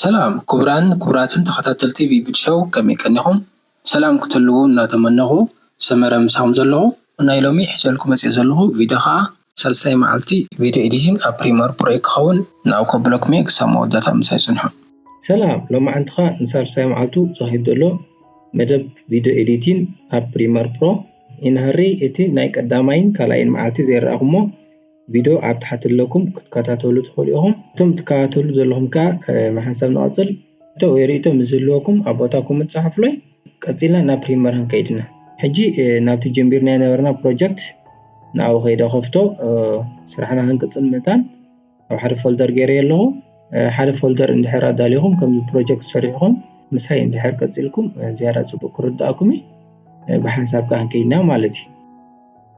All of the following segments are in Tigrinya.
ሰላም ክቡራን ክቡራትን ተኸታተልቲ ቪቢድ ሾው፣ ከመይ ቀኒኹም? ሰላም ክትህልዉ እናተመነኹ፣ ሰመረ ምሳኹም ዘለኹ። ናይ ሎሚ ሒዘልኩ መፅእ ዘለኹ ቪድዮ ከዓ ሳልሳይ መዓልቲ ቪድዮ ኤዲቲንግ ኣብ ፕሪመር ፕሮ ክኸውን፣ ንኣው ከብለኩም እየ። ክሳብ መወዳእታ ምሳይ ጽንሑ። ሰላም፣ ሎማዓንቲ ከዓ ንሳልሳይ መዓልቱ ተኻይዱ ዘሎ መደብ ቪድዮ ኤዲቲንግ ኣብ ፕሪመር ፕሮ ይንህሪ። እቲ ናይ ቀዳማይን ካልኣይን መዓልቲ ዘይረኣኹሞ ቪድዮ ኣብ ታሕቲ ኣለኩም ክትከታተሉ ትኽእሉ ኢኹም። እቶም ትከታተሉ ዘለኹም ከዓ፣ እ፣ ሓንሳብ ንቐጽል። ሕቶ ወይ ርእይቶ ምስ ዝህልወኩም ኣብ ቦታ ኮመንት ጸሓፉለይ። ቀጺልና ናብ ፕሪመር ክንከይድ ኢና። ሕጂ፣ እ፣ ናብቲ ጀሚርናዮ ነበርና ፕሮጀክት ንኣኡ ከይደ ከፍቶ፣ እ፣ ስራሕና ክንቅጽል ምእንታን ኣብ ሓደ ፎልደር ገይረ ኣለኹ። እ፣ ሓደ ፎልደር እንድሕር ኣዳሊኹም ከምዚ ፕሮጀክት ሰሪሕኹም ምሳይ እንድሕር ቀጺልኩም፣ እ፣ ዝያዳ ጽቡቅ ክርድኣኩም እዩ። እ፣ ብሓንሳብ ከዓ ክንከይድና ማለት እዩ።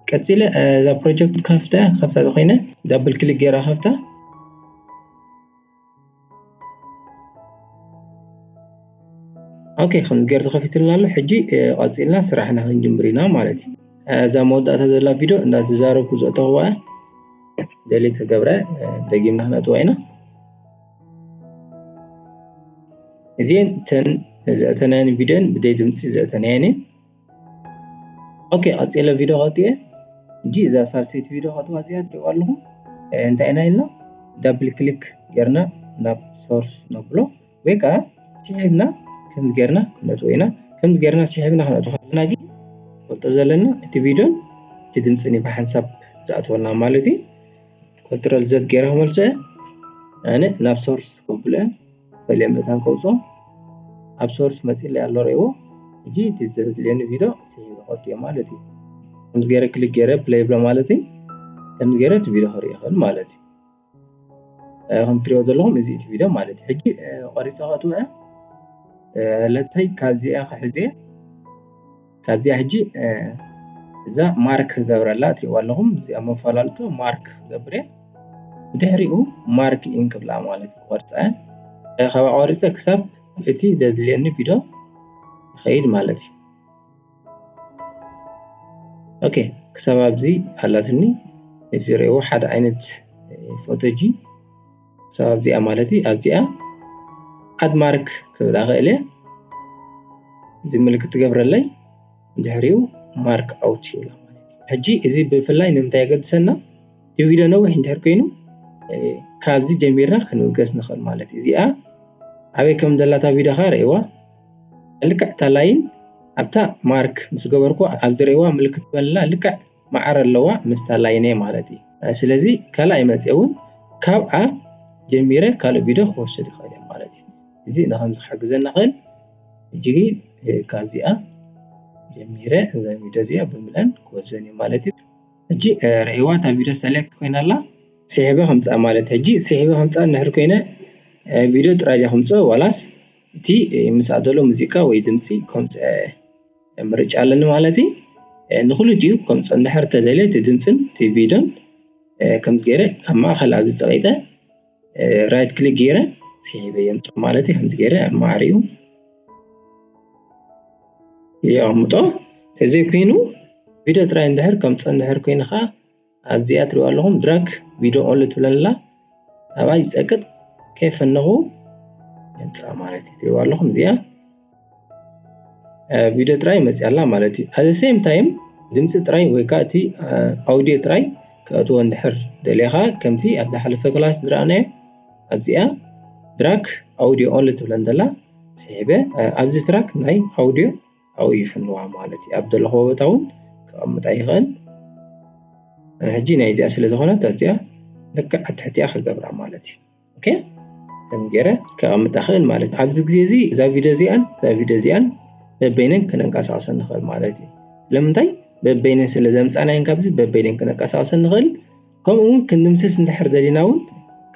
ቀጺለ፣ እ፣ እዛ ፕሮጀክት ከፍተ፣ ከፍታ ዝኾይነ ዳብል ክሊክ ገይረ ከፍታ። ኦኬ፣ ከምዚ ገይሩ ተኸፊትልና ኣሎ። ሕጂ፣ እ፣ ቀጺልና ስራሕና ክንጅምር ኢና ማለት እዩ። እ፣ እዛ መወዳእታ ዘላ ቪድዮ እንዳተዛረብኩ ዘእተኽዋ ደሊት ክገብረ፣ እ፣ ደጊምና ክነእትዋ ኢና። እዚአን እተን ዘእተናየን ቪድዮን ብደይ ድምፂ ዘእተናየን እየን። ኦኬ፣ ቀፂለ ቪድዮ ከእትየ። ሕጂ እዛ ሳልሰይቲ ቪድዮ ከእትዋ እዚኣ ትሪእዋ ኣለኹም። እ፣ እንታይ ኢና ኢልና? ዳብል ክሊክ ጌርና ናብ ሶርስ ነብሎ፣ ወይ ከዓ ስሒብና ከምዚ ጌርና ክነእትዎ ኢና። ከምዚ ጌርና ስሒብና ክነእትዎ ከለና ግን ፈልጦ ዘለና እቲ ቪድዮን እቲ ድምፅን እዩ ብሓንሳብ ዝኣትወልና ማለት እዩ። ኮንትሮል ዘድ ጌረ ክመልሶ እየ። ኣነ ናብ ሶርስ ከብሎ እየ። ፈልየ መታን ከውፅኦ ኣብ ሶርስ መፂለይ ኣሎ፣ ርእይዎ። ሕጂ እቲ ዘድልየኒ ቪድዮ ስሒበ ከውፅኦ ማለት እዩ። ከምዚ ገይረ ክሊክ ገይረ ፕለይ ብሎ ማለት እዩ። ከምዚ ገይረ እቲ ቪድዮ ክርኢ ይኽእል ማለት እዩ። እ፣ ከም ትሪኦ ዘለኹም እዚ እቲ ቪድዮ ማለት እዩ። ሕጂ፣ እ፣ ቆሪፀ ከእትዎ እየ። እ፣ ለተይ ካብዚኣ ክሕዜ፣ ካብዚኣ ሕጂ፣ እ፣ እዛ ማርክ ክገብረላ ትሪእዋ ኣለኹም። እዚኣ መፈላለቶ ማርክ ክገብር እየ። ብድሕሪኡ ማርክ ኢን ክብላ ማለት እዩ። ቆርፀ፣ እ፣ ካብኣ ቆሪፀ ክሳብ እቲ ዘድልየኒ ቪድዮ ይኸይድ ማለት እዩ። ኦኬ፣ ክሳብ ኣብዚ ኣላትኒ። እዚ ርእይዎ ሓደ ዓይነት ፎቶጂ። ክሳብ ኣብዚኣ ማለት እዩ። ኣብዚኣ ኣድ ማርክ ክብል እኽእል እየ። እዚ ምልክት ትገብረለይ፣ ድሕሪኡ ማርክ ኣውት ይብላ ማለት እዩ። ሕጂ እዚ ብፍላይ ንምንታይ የገድሰና? እቲ ቪድዮ ነዊሕ እንድሕር ኮይኑ፣ እ፣ ካብዚ ጀሚርና ክንብገስ ንኽእል ማለት እዩ። እዚኣ ኣበይ ከም ዘላታ ቪድዮ ኸኣ ርእይዋ። ልክዕ እታ ላይን ኣብታ ማርክ ምስ ገበርኩ ኣብ ዝርእይዋ ምልክት ትበልና ልክዕ ማዕረ ኣለዋ ምስታ ላይነይ ማለት እዩ። ስለዚ ካልኣይ መፅእ እውን ካብኣ ጀሚረ ካልእ ቪድዮ ክወስድ ይኽእል እየ ማለት እዩ። እዚ ንከምዚ ክሕግዘና ይኽእል። ሕጂ ግን፣ እ፣ ካብዚኣ ጀሚረ እዛ ቪድዮ እዚኣ ብምልአን ክወስደን እዩ ማለት እዩ። ሕጂ፣ እ፣ ርእይዋ እታ ቪድዮ ሰሌክት ኮይና ኣላ። ስሒበ ከምፅኣ ማለት። ሕጂ ስሒበ ከምፅኣ እንድሕር ኮይነ፣ እ፣ ቪድዮ ጥራይ ድያ ከምፅኦ ዋላስ እቲ፣ እ፣ ምስኣ ዘሎ ሙዚቃ ወይ ድምፂ ከምፅአ ምርጫ ኣለኒ ማለት እዩ። እ፣ ንክልቲኡ ከምፅኦ እንድሕር ተደልየ እቲ ድምፅን እቲ ቪድዮን፣ እ፣ ከምዚ ገይረ ኣብ ማእኸል ኣብዚ ፀቒጠ፣ እ፣ ራይት ክሊክ ገይረ ስሒበ የምፅኦ ማለት እዩ። ከምዚ ገይረ ኣብ ማዕሪኡ የቐምጦ። ተዘይኮይኑ ቪድዮ ጥራይ እንድሕር ከምፅኦ እንድሕር ኮይኑ ከዓ ኣብዚኣ ትሪእዋ ኣለኹም ድራግ ቪድዮ ኦንሊ ትብለላ። ኣብኣ ይፀቅጥ ከይፈነኹ የምፅኣ ማለት እዩ። ትሪእዋ ኣለኹም እዚኣ፣ እ፣ ቪድዮ ጥራይ መፅያ ኣላ ማለት እዩ። At the same time ድምፂ ጥራይ ወይ ከዓ እቲ፣ እ፣ ኣውዲዮ ጥራይ ከእትዎ እንድሕር ደሊኻ ከምቲ ኣብ ዝሓለፈ ክላስ ዝረኣናዮ ኣብዚኣ ድራግ ኣውዲዮ ኦንሊ ትብለን ዘላ ስሒበ፣ እ፣ ኣብዚ ትራክ ናይ ኣውዲዮ ኣብኡ ይፍንዋ ማለት እዩ። ኣብ ዘለኽዎ ቦታ እውን ከቐምጣ ይኽእል። ኣነ ሕጂ ናይ እዚኣ ስለ ዝኾነት ኣብዚኣ ልክዕ ኣብ ትሕቲኣ ክገብራ ማለት እዩ። ኦኬ፣ ከም ገይረ ከቐምጣ ክእል ማለት እዩ። ኣብዚ ግዜ እዚ እዛ ቪድዮ እዚኣን እዛ ቪድዮ እዚኣን በበይነን ክነንቀሳቕሰን ንኽእል ማለት እዩ። ስለምንታይ? በበይነን ስለ ዘምጻናየን ካብዚ በበይነን ክነንቀሳቕሰን ንኽእል። ከምኡ እውን ክንድምስስ እንድሕር ደሊና እውን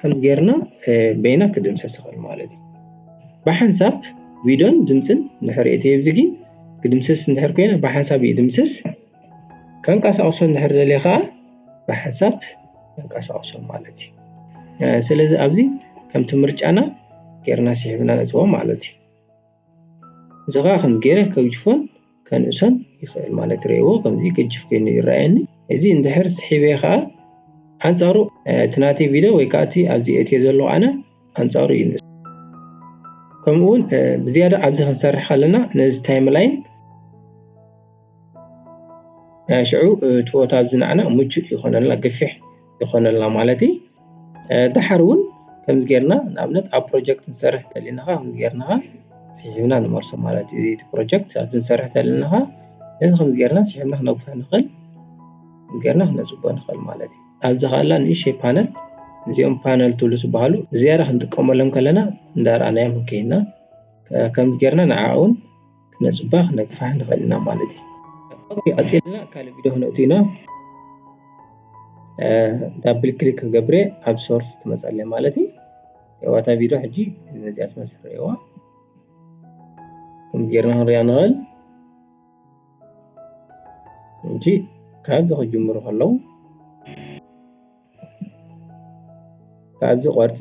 ከም ገይርና፣ እ፣ በይና ክድምሰስ ይኽእል ማለት እዩ። ብሓንሳብ ቪድዮን ድምፅን እንድሕር እቲ ኣብዚ ግን ክድምስስ እንድሕር ኮይነ ብሓንሳብ ይድምስስ። ከንቀሳቕሶ እንድሕር ደልየ ከዓ ብሓንሳብ ከንቀሳቕሶ ማለት እዩ። እ፣ ስለዚ ኣብዚ ከምቲ ምርጫና ገይርና ስሒብና ነእትዎ ማለት እዩ። እዚ ከዓ ከምዚ ገይረ ከግጅፎን ከንእሶን ይኽእል ማለት ርእይዎ፣ ከምዚ ገጅፍ ኮይኑ ይረኣየኒ። እዚ እንድሕር ስሒበ ከዓ ኣንጻሩ እቲ ናተይ ቪድዮ ወይ ከዓ እቲ ኣብዚ እትዮ ዘለኹ ኣነ ኣንጻሩ ይንእስ። ከምኡ እውን ብዝያዳ ኣብዚ ክንሰርሕ ከለና ነዚ ታይም ላይን ሽዑ እቲ ቦታ ኣብዚ ንዓና ምቹእ ይኾነልና፣ ገፊሕ ይኾነልና ማለት እዩ። ደሓር እውን ከምዚ ጌርና ንኣብነት ኣብ ፕሮጀክት ንሰርሕ ተሊናኻ ከምዚ ጌርናኻ ስሒብና ንመርሶ ማለት እዩ። እዚ ፕሮጀክት ኣብዚ ንሰርሕ ተሊናኻ ነዚ ከምዚ ጌርና ስሒብና ክነግፍሕ ንኽእል ጌርና ክነፅቦ ንኽእል ማለት እዩ። ኣብዚ ኻላ ንእሽተይ ፓነል፣ እዚኦም ፓነል ቱልስ ዝበሃሉ ዝያዳ ክንጥቀመሎም ከለና እንዳረኣናዮም ከይና ከምዚ ጌርና ንዓኣ እውን ክነፅባ ክነግፋሕ ንኽእል ኢና ማለት እዩ። ኦኬ፣ ቀፂልና ካልእ ቪድዮ ክነእቱ ኢና። ዳብል ክሊክ ክገብረ ኣብ ሶርስ ትመፀለይ ማለት እዩ። የዋታ ቪድዮ ሕጂ ነዚኣ ትመስል ርእዋ። ከምዚ ጌርና ክንሪኣ ንኽእል። እንጂ ካብዚ ክጅምሩ ከለዉ ካብዚ ቆርፀ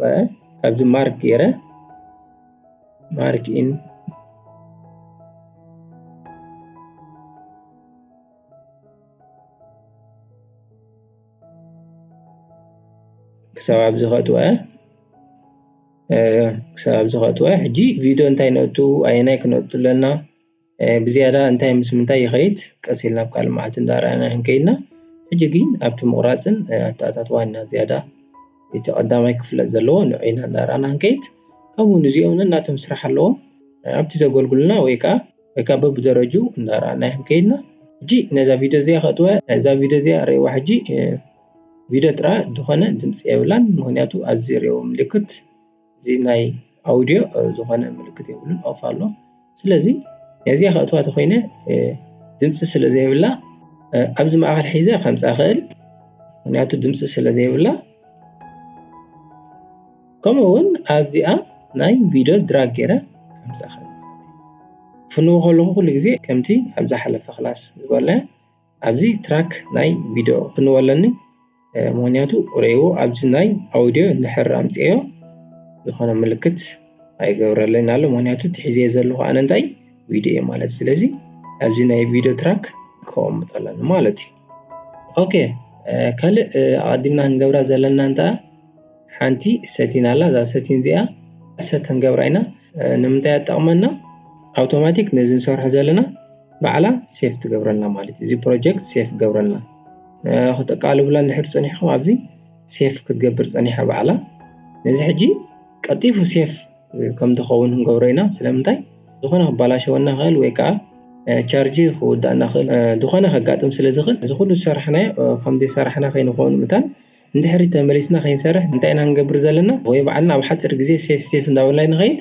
ካብዚ ማርክ ገይረ ማርክ ኢን ክሳብ ኣብዚ ከእትወ ክሳብ ኣብዚ ከእትወ ሕጂ ቪድዮ እንታይ ነእቱ ኣየናይ ክነእቱ ኣለና ብዝያዳ እንታይ ምስ ምንታይ ይኸይድ ቀስ ኢልና ኣብ ካልእ መዓልቲ እንዳረኣና ክንከይድና ሕጂ ግን ኣብቲ ምቑራፅን ኣተኣታትዋን ኢና ዝያዳ እቲ ቀዳማይ ክፍለጥ ዘለዎ ንዑ ኢና እንዳረኣና ክንከይድ ከምኡ ንዚኦም ነናቶም ስራሕ ኣለዎም ኣብቲ ዘገልግሉና ወይ ከዓ ወይ ከዓ በብደረጁ እንዳረኣና ክንከይድና ሕጂ ነዛ ቪድዮ እዚኣ ከእትወ እዛ ቪድዮ እዚኣ ርእዋ ሕጂ ቪድዮ ጥራ ዝኾነ ድምፂ የብላን ምክንያቱ ኣብዚ ርእዎ ምልክት እዚ ናይ ኣውድዮ ዝኾነ ምልክት የብሉን ኦፍ ኣሎ ስለዚ ነዚኣ ከእትዋ ተኮይነ ድምፂ ስለ ዘይብላ ኣብዚ ማእኸል ሒዘ ከምፃ ክእል ምክንያቱ ድምፂ ስለ ዘይብላ ከምኡ እውን ኣብዚኣ ናይ ቪድዮ ድራግ ገይረ ከምፃ ክእል ፍንዎ ከለኩ ኩሉ ግዜ ከምቲ ኣብ ዝሓለፈ ክላስ ዝበልና ኣብዚ ትራክ ናይ ቪድዮ ክንወለኒ ምክንያቱ ርእይዎ ኣብዚ ናይ ኣውድዮ እንድሕር ኣምፅዮ ዝኾነ ምልክት ኣይገብረለይን ኣሎ ምክንያቱ ትሒዘዮ ዘለኹ ኣነ እንታይ ቪድዮ እየ ማለት ስለዚ ኣብዚ ናይ ቪድዮ ትራክ ክቐምጥ ኣለኒ ማለት እዩ ኦኬ ካልእ ኣቐዲምና ክንገብራ ዘለና እንታ ሓንቲ ሰቲን ኣላ እዛ ሰቲን እዚኣ ሰት ክንገብራ ኢና ንምንታይ ኣጠቕመና ኣውቶማቲክ ነዚ ንሰርሖ ዘለና ባዕላ ሴፍ ትገብረልና ማለት እዩ እዚ ፕሮጀክት ሴፍ ገብረልና ክተቃልብላ እንድሕር ፀኒሕኩም ኣብዚ ሴፍ ክትገብር ፀኒሓ ባዕላ ነዚ ሕጂ ቀልጢፉ ሴፍ ከም ዝኸውን ክንገብሮ ኢና ስለምንታይ ዝኾነ ክባላሸወና ክእል ወይ ከዓ ቻርጂ ክውዳእና ክእል ዝኾነ ከጋጥም ስለ ዝኽእል እዚ ኩሉ ዝሰራሕናዮ ከም ዘይሰራሕና ከይንኸውን ምታን እንድሕሪ ተመሊስና ከይንሰርሕ እንታይ ኢና ክንገብር ዘለና ወይ ባዕልና ኣብ ሓፂር ግዜ ሴፍ ሴፍ እንዳበልና ንኸይድ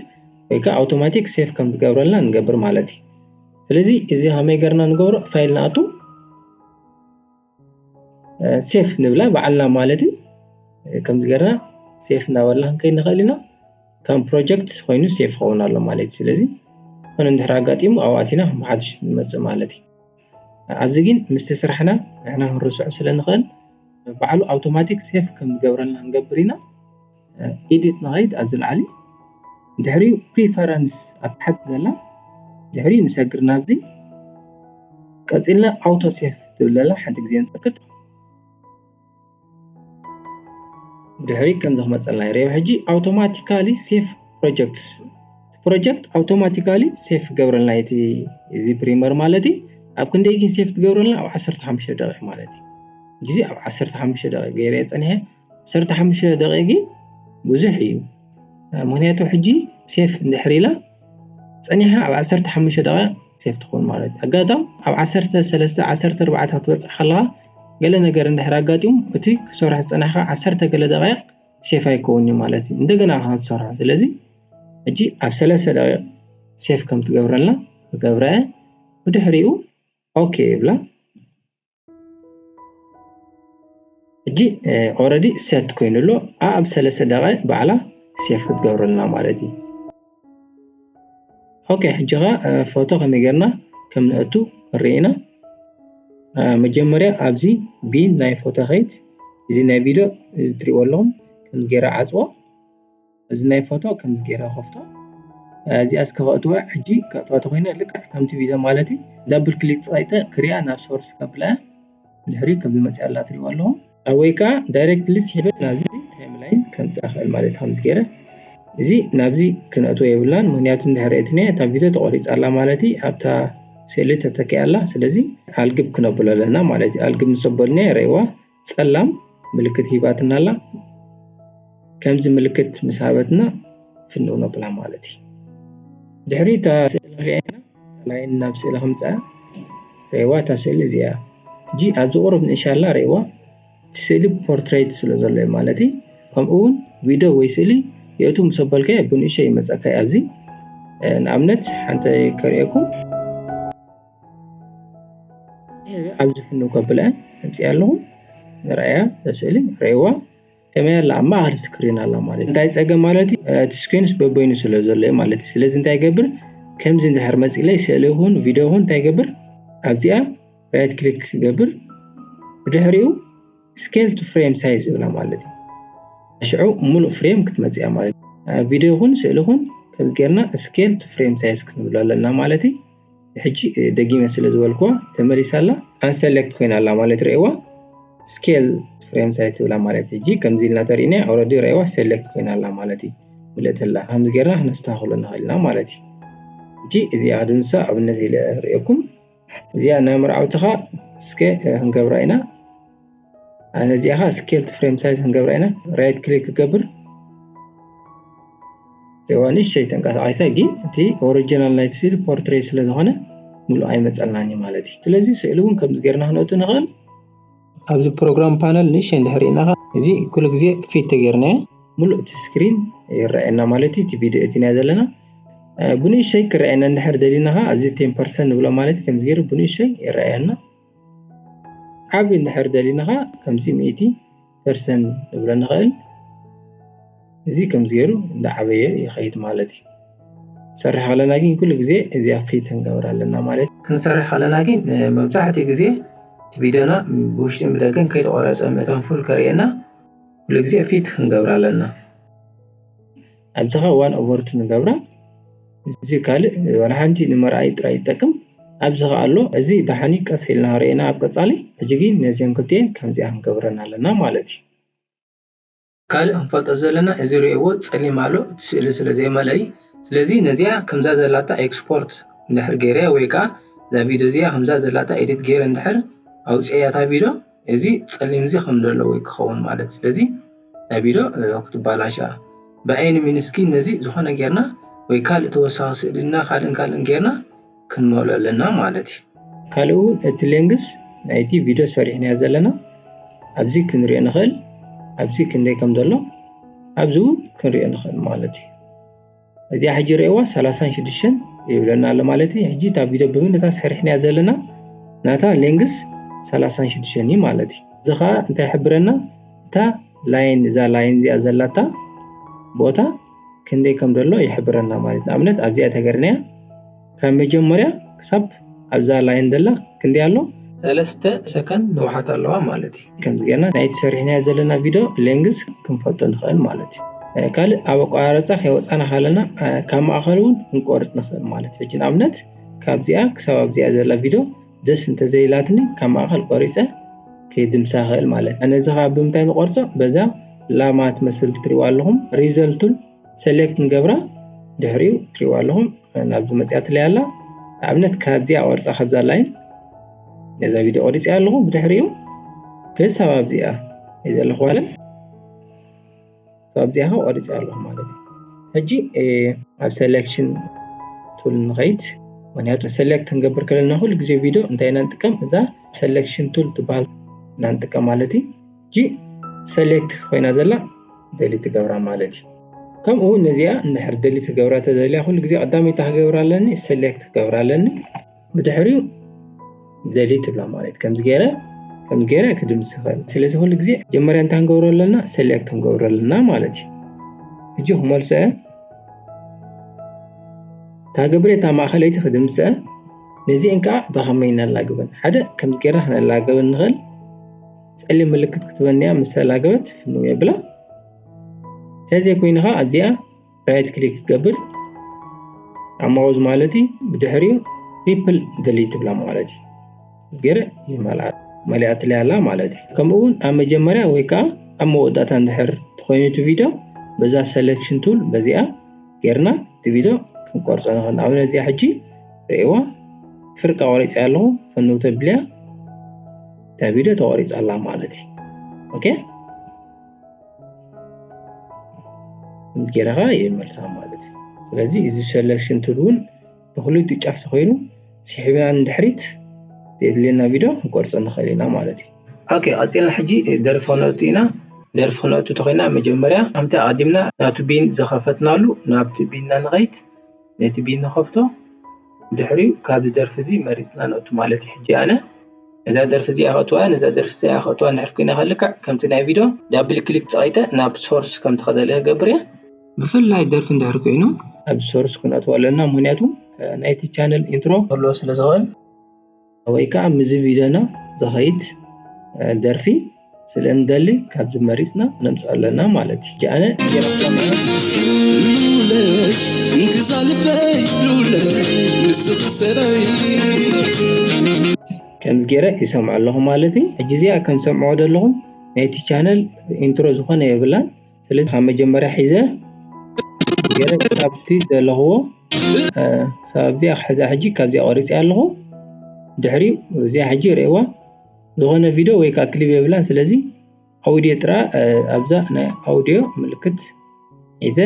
ወይ ከዓ ኣውቶማቲክ ሴፍ ከም ትገብረልና ንገብር ማለት እዩ ስለዚ እዚ ከመይ ገርና ንገብሮ ፋይል ንኣቱ ሴፍ ንብላ ባዕልና ማለት እዩ ከምዚ ገርና ሴፍ እንዳበልና ክንከይድ ንኽእል ኢና ከም ፕሮጀክት ኮይኑ ሴፍ ክኸውን ኣሎ ማለት እዩ ስለዚ ኮነ እንድሕር ኣጋጢሙ ኣብኣቲና ብሓድሽ ንመፅእ ማለት እዩ ኣብዚ ግን ምስቲ ስራሕና ንሕና ክንርስዑ ስለ ንኽእል ባዕሉ ኣውቶማቲክ ሴፍ ከም ዝገብረልና ንገብር ኢና ኤዲት ንኸይድ ኣብዚ ላዕሊ ድሕሪኡ ፕሪፈረንስ ኣብ ታሕቲ ዘላ ድሕሪኡ ንሰግር ናብዚ ቀፂልና ኣውቶ ሴፍ ትብል ዘላ ሓንቲ ግዜ ንሰክት ድሕሪ ከምዚ ክመፀልና ይረዮ ሕጂ ኣውቶማቲካሊ ሴፍ ፕሮጀክትስ ፕሮጀክት ኣውቶማቲካሊ ሴፍ ክገብረልና እቲ እዚ ፕሪመር ማለት እዩ ኣብ ክንደይ ግን ሴፍ ትገብረልና ኣብ ዓሰርተ ሓሙሽተ ደቂቕ ማለት እዩ ግዜ ኣብ ዓሰርተ ሓሙሽተ ደቂቕ ገይረ ፀኒሐ ዓሰርተ ሓሙሽተ ደቂቕ ግን ብዙሕ እዩ ምክንያቱ ሕጂ ሴፍ እንድሕር ኢላ ፀኒሓ ኣብ ዓሰርተ ሓሙሽተ ደቂቕ ሴፍ ትኾን ማለት እዩ ኣጋጣም ኣብ ዓሰርተ ሰለስተ ዓሰርተ ኣርባዕተ ክትበፅሕ ከለኻ ገለ ነገር እንድሕር ኣጋጢሙ እቲ ክሰርሖ ዝፀናሕካ ዓሰርተ ገለ ደቂቕ ሴፍ ኣይከውን እዩ ማለት እዩ እንደገና ክትሰርሖ ስለዚ ሕጂ ኣብ ሰለስተ ደቂቕ ሴፍ ከም ትገብረልና ክገብረ ብድሕሪኡ ኦኬ ይብላ ሕጂ ኦረዲ ሰት ኮይኑ ኣሎ ኣብ ሰለስተ ደቂቕ ባዕላ ሴፍ ክትገብረልና ማለት እዩ ኦኬ ሕጂ ኸ ፎቶ ከመይ ጌርና ከም ንእቱ ርኢና መጀመርያ ኣብዚ ቢን ናይ ፎቶ ኸይድ እዚ ናይ ቪድዮ ትሪእዎ ኣለኹም ከምዚ ገይረ ዓፅዎ እዚ ናይ ፎቶ ከምዚ ገይረ ከፍቶ እዚኣ እስከ ከእትወ ሕጂ ከእትዋ ተኮይነ ልክዕ ከምቲ ቪድዮ ማለት እዩ ዳብል ክሊክ ፀቂጠ ክሪኣ ናብ ሶርስ ከብለ ድሕሪ ከምዚ መፅያ ኣላ ትሪእዎ ኣለኹም ወይ ከዓ ዳይሬክትሊ ስሒበ ናብዚ ታይምላይን ከምፅእ እኽእል ማለት እዩ። ከምዚ ገይረ እዚ ናብዚ ክነእትዎ የብልናን፣ ምክንያቱ እንድሕር እትንያ እታ ቪድዮ ተቆሪፃ ኣላ ማለት እዩ። ኣብታ ስእሊ ተተኪኣ ኣላ። ስለዚ ኣልግብ ክነብሎ ኣለና ማለት እዩ። ኣልግብ ምስ ኣበልናዮ ርእይዋ፣ ፀላም ምልክት ሂባትና ኣላ። ከምዚ ምልክት ምስ ሃበትና ፍንው ነብላ ማለት እዩ። ድሕሪ እታ ስእሊ ክንሪኣ ኢና፣ ላይን ናብ ስእሊ ከምፅኣ ርእይዋ፣ እታ ስእሊ እዚኣ ሕጂ ኣብዚ ቁሩብ ንእሻ ኣላ ርእይዋ። እቲ ስእሊ ፖርትሬት ስለ ዘሎ እዩ ማለት እዩ። ከምኡ እውን ቪድዮ ወይ ስእሊ የእቱ ምስ ኣበልካዮ ብንእሽቶ ይመፀካ እዩ። ኣብዚ ንኣብነት ሓንቲ ከርእየኩም። ኣብዚ ፍንው ከብለ ከምፅኣ ኣለኹ። ንርኣያ እዛ ስእሊ ርእይዋ፣ ከመይ ኣላ ኣብ ማእኸል ስክሪን ኣላ ማለት እዩ። እንታይ ፀገም ማለት እዩ? እቲ ስክሪንስ በበይኑ ስለ ዘሎ እዩ ማለት እዩ። ስለዚ እንታይ ይገብር? ከምዚ እንድሕር መፂለይ ስእሊ ይኹን ቪድዮ ይኹን እንታይ ይገብር? ኣብዚኣ ራይት ክሊክ ክገብር፣ ብድሕሪኡ ስኬል ቱ ፍሬም ሳይዝ ይብላ ማለት እዩ። ሽዑ ሙሉእ ፍሬም ክትመፅያ ማለት እዩ። ቪድዮ ይኹን ስእሊ ይኹን ከምዚ ጌርና ስኬል ቱ ፍሬም ሳይዝ ክንብሎ ኣለና ማለት እዩ። ሕጂ ደጊመ ስለ ዝበልኩዋ ተመሊሳ ኣላ፣ ኣንሰሌክት ኮይና ኣላ ማለት ርእይዋ። ስኬል ፍሬም ሳይዝ ትብላ ማለት እዩ። ሕጂ ከምዚ ኢልና ተሪእና ኦረዲ ርእይዋ ሴሌክት ኮይና ኣላ ማለት እዩ። ምልእትላ ከምዚ ጌርና ክነስተኻኽሎ ንኽእል ኢና ማለት እዩ። ሕጂ እዚኣ ክድምሳ ኣብነት ኢለ ርእየኩም። እዚኣ ናይ መርዓውቲ ኸኣ እስከ ክንገብራ ኢና። ኣነ እዚኣ ኸኣ ስኬል ቱ ፍሬም ሳይዝ ክንገብራ ኢና። ራይት ክሊክ ክገብር ርእይዋ ንእሽተይ ተንቀሳቒሳ፣ ግን እቲ ኦሪጂናል ናይቲ ስእሊ ፖርትሬት ስለ ዝኾነ ሙሉእ ኣይመፀልናን እዩ ማለት እዩ። ስለዚ ስእሊ እውን ከምዚ ጌርና ክነእቱ ንኽእል። ኣብዚ ፕሮግራም ፓነል ንእሽተይ እንድሕር ርኢና ኸዓ እዚ ኩሉ ግዜ ፊት ተጌርናዮ ሙሉእ እቲ ስክሪን ይረኣየና ማለት እዩ። እቲ ቪድዮ እቲና ዘለና ብንእሽተይ ክረኣየና እንድሕር ደሊና ኸዓ ኣብዚ ቴን ፐርሰንት ንብሎ ማለት እዩ። ከምዚ ገይሩ ብንእሽተይ ይረኣየና። ዓቢ እንድሕር ደሊና ኸዓ ከምዚ ሚእቲ ፐርሰንት ንብሎ ንኽእል። እዚ ከምዚ ገይሩ እንዳዓበየ ይኸይድ ማለት እዩ። ክንሰርሕ ከለና ግን ኩሉ ግዜ እዚኣ ፊት ክንገብራ ኣለና ማለት እዩ። ክንሰርሕ ከለና ግን መብዛሕትኡ ግዜ እቲ ቪድዮና ብውሽጥን ብደገን ከይተቆረፀ መጠን ፉል ከርእየና ኩሉ ግዜ ፊት ክንገብራ ኣለና። ኣብዚ ኸ ዋን ኦቨር ቱ ንገብራ። እዚ ካልእ ዋላ ሓንቲ ንመርኣይ ጥራይ ይጠቅም። ኣብዚ ኸ ኣሎ፣ እዚ ደሓኒ ቀስ ኢልና ርኢና ኣብ ቀጻሊ። ሕጂ ግን ነዚአን ክልቲኤን ከምዚኣ ክንገብረን ኣለና ማለት እዩ። ካልእ ክንፈልጦ ዘለና፣ እዚ ርእይዎ ጸሊም ኣሎ፣ እቲ ስእሊ ስለ ዘይመልአ እዩ። ስለዚ ነዚኣ ከምዛ ዘላታ ኤክስፖርት እንድሕር ገይረ ወይ ከኣ እዛ ቪድዮ እዚኣ ከምዛ ዘላታ ኤዲት ገይረ እንድሕር ኣውጽኤያ እታ ቪድዮ፣ እዚ ጸሊም እዚ ከም ዘለዎ ክኸውን ማለት። ስለዚ እታ ቪድዮ፣ እ፣ ክትበላሻ። ብኣይኒ ሚኒስኪን ነዚ ዝኾነ ጌርና ወይ ካልእ ተወሳኺ ስእልና ካልእን ካልእን ጌርና ክንመልኦ ኣለና ማለት እዩ። ካልእ እውን እቲ ሌንግስ ናይቲ ቪድዮ ሰሪሕናዮ ዘለና ኣብዚ ክንሪኦ ንኽእል፣ ኣብዚ ክንደይ ከም ዘሎ ኣብዚ እውን ክንሪኦ ንኽእል ማለት እዩ። እዚኣ ሕጂ ርእይዋ ሰላሳን ሽዱሽተን ይብለና ኣሎ ማለት እዩ። ሕጂ እታ ቪድዮ ብምንታ ሰሪሕናያ ዘለና ናታ ሌንግስ ሰላሳን ሽዱሽተን እዩ ማለት እዩ። እዚ ኸዓ እንታይ ይሕብረና? እታ ላይን፣ እዛ ላይን እዚኣ ዘላታ ቦታ ክንደይ ከም ዘሎ ይሕብረና ማለት እዩ። ንኣብነት ኣብዚኣ ተገርናያ ካብ መጀመርያ ክሳብ ኣብዛ ላይን ዘላ ክንደይ ኣሎ? ሰለስተ ሰከንድ ንውሓት ኣለዋ ማለት እዩ። ከምዚ ጌርና ናይቲ ሰሪሕናዮ ዘለና ቪድዮ ሌንግስ ክንፈልጦ ንኽእል ማለት እዩ። እ፣ ካልእ ኣብ ኣቆራርጻ ከይወጻና ከለና፣ እ፣ ካብ ማእኸል እውን ክንቆርጽ ንኽእል ማለት እዩ። ሕጂ ንኣብነት ካብዚኣ ክሳብ ኣብዚኣ ዘላ ቪድዮ ደስ እንተዘይላትኒ ካብ ማእኸል ቆሪጸ ክድምሳ ይኽእል ማለት እዩ። ነዚ ኸዓ ብምንታይ ንቆርጾ? በዛ ላማ ትመስል ትሪእዋ ኣለኹም ሪዘልቱን ሰሌክት ንገብራ። ድሕሪኡ ትሪእዋ ኣለኹም ናብዚ መፅያትለይ ኣላ። ንኣብነት ካብዚኣ ቆርፃ ካብዛ ላይን ነዛ ቪድዮ ቆሪፅያ ኣለኹ። ብድሕሪኡ ክሳብ ኣብዚኣ እየ ዘለኹ ማለት፣ ክሳብ ኣብዚኣ ኸዓ ቆሪፅያ ኣለኹ ማለት እዩ። ሕጂ፣ እ፣ ኣብ ሰሌክሽን ቱል ንኸይድ። ምክንያቱ ሰሌክት ክንገብር ከለና ኩሉ ግዜ ቪድዮ እንታይ ኢና ንጥቀም? እዛ ሰሌክሽን ቱል ትበሃል ኢና ንጥቀም ማለት እዩ። ሕጂ ሰሌክት ኮይና ዘላ ደሊት ትገብራ ማለት እዩ። ከምኡ እውን ነዚኣ እንድሕር ደሊት ክገብራ ተደልያ ኩሉ ግዜ ቀዳመይቲ ክገብራ ኣለኒ፣ ሰሌክት ክገብራ ኣለኒ። ብድሕሪኡ ደሊት ትብላ ማለት እዩ። ከምዚ ገይረ፣ ከምዚ ገይረ ክድምስ ይኽእል። ስለዚ ኩሉ ግዜ መጀመርያ እንታይ ክንገብሮ ኣለና? ሰሌክት ክንገብሮ ኣለና ማለት እዩ። ሕጂ ክመልሶ እየ። እታ ገብረ እታ ማእኸለይቲ ክድምስአ፣ ነዚአን ከዓ ብኸመይ ነላግበን? ሓደ ከምዚ ገይርና ክነላግበን ንኽእል። ጸሊም ምልክት ክትበን እያ፣ ምስ ተላገበት ፍንው የብላ። እንተዘይኮይኑ ከዓ ኣብዚኣ ራይት ክሊክ ክገብር ኣብ ማውዝ ማለት እዩ። ብድሕሪኡ ሪፕል ደሊት ትብላ ማለት እዩ። ገይረ ይመልኣ። መሊኣትለይ ኣላ ማለት እዩ። ከምኡ እውን ኣብ መጀመርያ ወይ ከዓ ኣብ መወዳእታ እንድሕር ተኮይኑ እቲ ቪድዮ፣ በዛ selection tool በዚኣ ጌርና እቲ ቪድዮ ክንቆርጾ ንኽእል። ንኣብነት እዚኣ ሕጂ ርእይዋ፣ ፍርቂ ቆሪጸያ ኣለኹ፣ ፈንው ተብልያ፣ እታ ቪድዮ ተቆሪጻ ኣላ ማለት እዩ። ኦኬ፣ ጌረኻ ይመልሳ ማለት እዩ። ስለዚ እዚ selection tool እውን ብክልቲኡ ጫፍ ተኮይኑ ስሒብና ንድሕሪት ዘድልየና ቪድዮ ክንቆርጾ ንኽእል ኢና ማለት እዩ። ኦኬ፣ ቀጺልና ሕጂ ደርፊ ክነእቱ ኢና። ደርፊ ክነእቱ ተኮይና መጀመርያ ከምቲ ኣቐዲምና ናቱ ቢን ዝኸፈትናሉ ናብቲ ቢንና ንኸይድ፣ ነቲ ቢን ንኸፍቶ፣ ድሕሪኡ ካብዚ ደርፊ እዚ መሪጽና ነእቱ ማለት እዩ። ሕጂ ኣነ ነዛ ደርፊ እዚኣ ከእትዋ፣ ነዛ ደርፊ እዚኣ ከእትዋ እንድሕር ኮይና ከልክዕ ከምቲ ናይ ቪድዮ ዳብል ክሊክ ጸቒጠ ናብ ሶርስ ከም ትኸደለ ክገብር እየ። ብፍላይ ደርፊ እንድሕር ኮይኑ ኣብ ሶርስ ክነእትዋ ኣለና፣ ምክንያቱ ናይቲ ቻነል ኢንትሮ ክህልዎ ስለ ዝኽእል። ወይ ከዓ ምስዚ ቪድዮና ዝኸይድ ደርፊ ስለ እንደሊ ካብዚ መሪጽና ነምጽእ ኣለና ማለት እዩ። ኣነ ሉለይ እንክዛ ልበይ ሉለይ ንስኺ ሰበይ ከምዚ ገይረ ይሰምዖ ኣለኹ ማለት እዩ። ሕጂ እዚኣ ከም ሰምዕዎ ዘለኹም ናይቲ ቻነል ኢንትሮ ዝኾነ የብላን። ስለዚ ካብ መጀመርያ ሒዘ ገለ ክሳብቲ ዘለኽዎ፣ እ፣ ክሳብ እዚኣ ክሕዛ ሕጂ ካብዚኣ ቆሪፀ ኣለኹ። ድሕሪኡ እዚኣ ሕጂ ርእይዋ፣ ዝኾነ ቪድዮ ወይ ከዓ ክሊፕ የብላን። ስለዚ ኣውዲዮ ጥራ፣ እ፣ ኣብዛ ናይ ኣውዲዮ ምልክት ሒዘ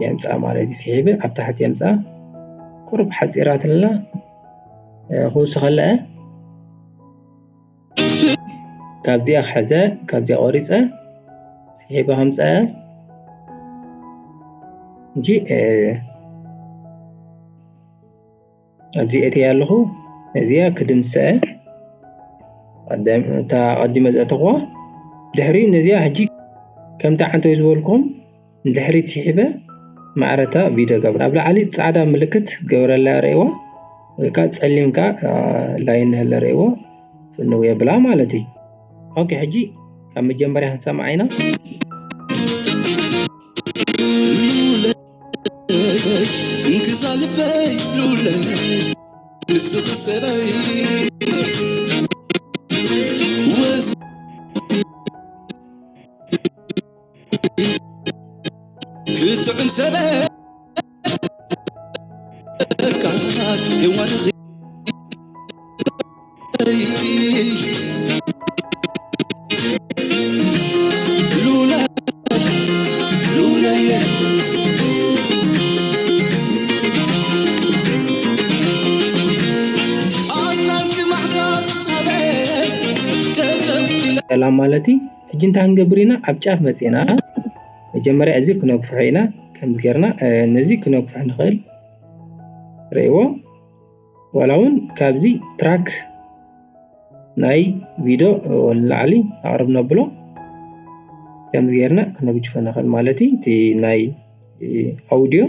የምፃ ማለት እዩ። ስሒበ ኣብ ታሕቲ የምፃ። ቁሩብ ሓፂራትልና፣ እ፣ ክውስኸላ እየ። ካብዚኣ ክሕዘ፣ ካብዚኣ ቆሪፀ ስሒበ ከምፀ እንጂ፣ እ፣ ኣብዚ እትያ ኣለኹ። ነዚኣ ክድምሰ፣ ቀደም፣ እታ ቀዲመ ዘእተኽዋ። ድሕሪ ነዚኣ ሕጂ ከምቲ ዓንተው ዝበልኩም ንድሕሪት ስሒበ ማዕረታ ቪድዮ ገብራ። ኣብ ላዕሊ ጻዕዳ ምልክት ገብረላ ርእይዋ፣ ወይ ከዓ ጸሊም ከዓ፣ አ፣ ላይን ንህለ ርእይዎ፣ ፍንው የብላ ማለት እዩ። ኦኬ፣ ሕጂ ካብ መጀመርያ ክንሰምዓ ኢና። ሉለይ፣ እንክዛ ልበይ ሉለይ፣ ንስኺ ሰበይ። ወዝ-፣ ክጥዕም ሰበይ። ቃል ሔዋን ሉላ፣ ሉላየ። ኣስናንኪ ማዕታ ሳበ ቀደም ኢላ። ሰላም ማለት እዩ። ሕጂ እንታይ ክንገብር ኢና? ኣብ ጫፍ መጺና መጀመርያ እዚ ክነግፍሖ ኢና። ከምዚ ጌርና፣ እ፣ ነዚ ክነግፍሖ ንኽእል። ርእይዎ። ዋላ እውን ካብዚ ትራክ ናይ ቪድዮ ንላዕሊ ኣቕርብ ነብሎ። ከምዚ ጌርና ክነግጅፎ ንኽእል ማለት እዩ። እቲ ናይ ኣውዲዮ፣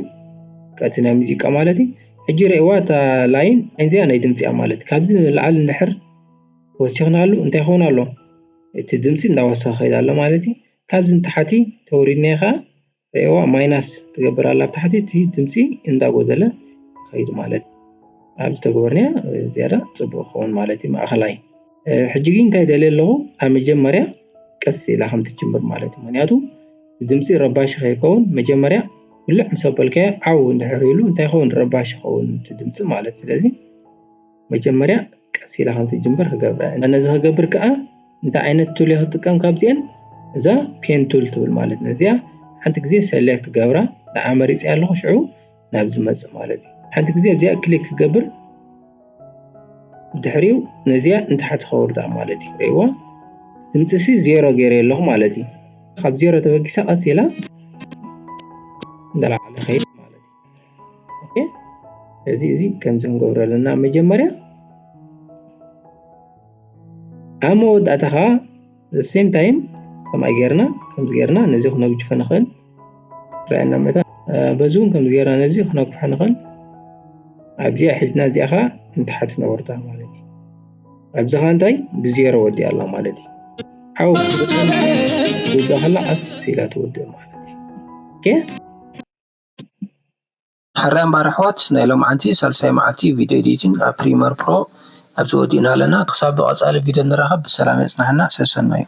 ከቲ ናይ ሙዚቃ ማለት እዩ። ሕጂ ርእይዋ እታ ላይን፣ እዚኣ ናይ ድምፂ እያ ማለት እዩ። ካብዚ ንላዕሊ እንድሕር ወሲኽናሉ እንታይ ይኸውን ኣሎ? እቲ ድምፂ እንዳወሰኸ ይኸይድ ኣሎ ማለት እዩ። ካብዚ ንታሕቲ ተወሪድናዮ ከዓ ርእይዋ ማይናስ ትገብር ኣላ ኣብ ታሕቲ፣ እቲ ድምፂ እንዳጎደለ ይኸይድ ማለት እዩ። ኣብዚ ተግበርናያ ዝያዳ ፅቡቅ ክኸውን ማለት እዩ። ማእኸላይ፣ እ፣ ሕጂ ግን እንታይ ደልየ ኣለኹ? ኣብ መጀመርያ ቀስ ኢላ ከም ትጅምር ማለት እዩ። ምክንያቱ ድምፂ ረባሺ ከይከውን መጀመርያ ውልዕ ምስ ኣበልካዮ ዓው እንድሕር ኢሉ እንታይ ይኸውን? ረባሺ ይኸውን እቲ ድምፂ ማለት። ስለዚ መጀመርያ ቀስ ኢላ ከም ትጅምር ክገብራ። ነዚ ክገብር ከዓ እንታይ ዓይነት ቱል እየ ክጥቀም ካብዚአን? እዛ ፔን ቱል ትብል ማለት ነዚኣ ሓንቲ ግዜ ሰሌክት ገብራ፣ ንዓ መሪፀያ ኣለኹ፣ ሽዑ ናብ ዝመፅእ ማለት እዩ። ሓንቲ ግዜ ኣብዚኣ ክሊክ ክገብር፣ ድሕሪኡ ነዚኣ ንታሕቲ ከወርዳ ማለት እዩ። ርእይዋ? ድምፂ ሲ ዜሮ ገይረ ኣለኹ ማለት እዩ። ካብ ዜሮ ተበጊሳ ቀስ ኢላ እንዳላዕለ ኸይድ ማለት እዩ። ኦኬ፣ እዚ፣ እዚ ከምዚ ክንገብሮ ኣለና። መጀመርያ ኣብ መወዳእታ ኸዓ the same time ከምኣ ጌርና፣ ከምዚ ጌርና ነዚ ክነግጅፎ ንኽእል። ረኣየና መታ፣ እ፣ በዚ እውን ከምዚ ጌርና ነዚ ክነግፍሖ ንኽእል። ኣብዚኣ ሒዝና እዚኣ ኸዓ ንታሕቲ ነወርዳ ማለት እዩ። ኣብዚ ኸዓ እንታይ ብዜሮ ወዲኣ ኣላ ማለት እዩ። ዓው ክትብል ከላ ቀስ ኢላ ትወድእ ማለት እዩ። ኦኬ? ሕራይ እምበኣር ኣሕዋት፣ ናይ ሎምዓንቲ ሳልሳይ መዓልቲ ቪድዮ ኤዲቲንግ ኣብ ፕሪመር ፕሮ ኣብዚ ወዲእና ኣለና። ክሳብ ብቐጻሊ ቪድዮ ንራኸብ ብሰላም የጽናሕና። ሰሰናዩ።